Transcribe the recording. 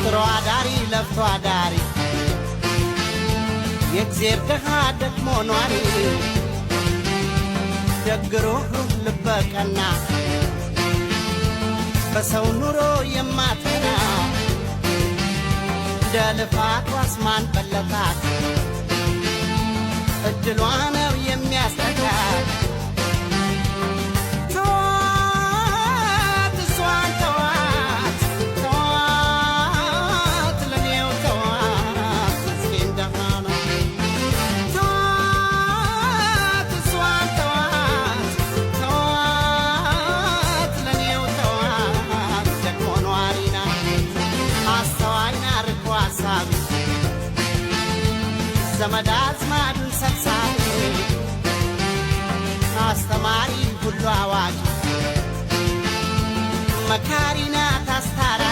ጥሮ አዳሪ ለፍቶ አዳሪ የእግዜር ድሃ ደክሞ ኗሪ ደግ ሩህሩህ ልበ ቀና በሰው ኑሮ የማትቀና እንደ ልፋቷ አስማን በለጣት እድሏ ነው የሚያስጠጋት። ተዋት እሷን ተዋት ተዋት ለኔው ተዋት ምስኪን ደሃ ነው። ተዋት እሷን ተዋት ተዋት ለኔው ተዋት ደግሞ ኗሪ ናት አስተዋይ ናት ርቆ አሳቢ ዘመድ አዝማዱን ሰብሳቢ አስተማሪ ሁሉ አዋቂ መካሪ ናት አስታራቂ።